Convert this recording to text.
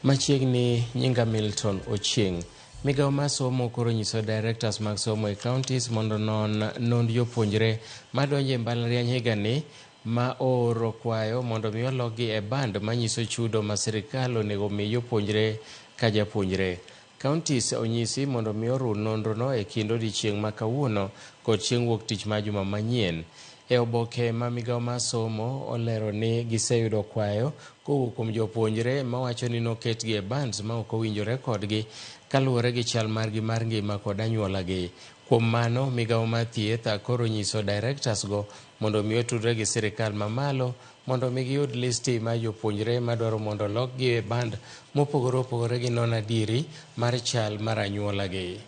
Machiegni nyinga Milton Ochieng. Migawo mar somo koro nyiso directors mag somo e counties mondo non nond jopuonjre madonjo e mbalariany higani ma ooro kwayo mondo mi olokgi e band manyiso chudo ma sirikal onego mi jopuonjre ka japuonjre. Counties onyisi mondo mi orun nonrono e kind odiechieng' ma kawuono kod chieng' wuok tich mar juma manyien. E oboke ma migawo mar somo olero ni giseyudo kwayo kowuok kuom jopuonjre mawacho ni noketgi e bands ma ok owinjore kodgi kaluwore gi chal margi mar ngima kod anyuolagi. Kuom mano, migawo mar thieth koro nyiso directors go mondo mi otudre gi sirikal mamalo mondo mi giyud listi mar jopuonjre madwaro mondo olokgi e band mopogore opogore gi non adieri mar chal mar anyuolagi.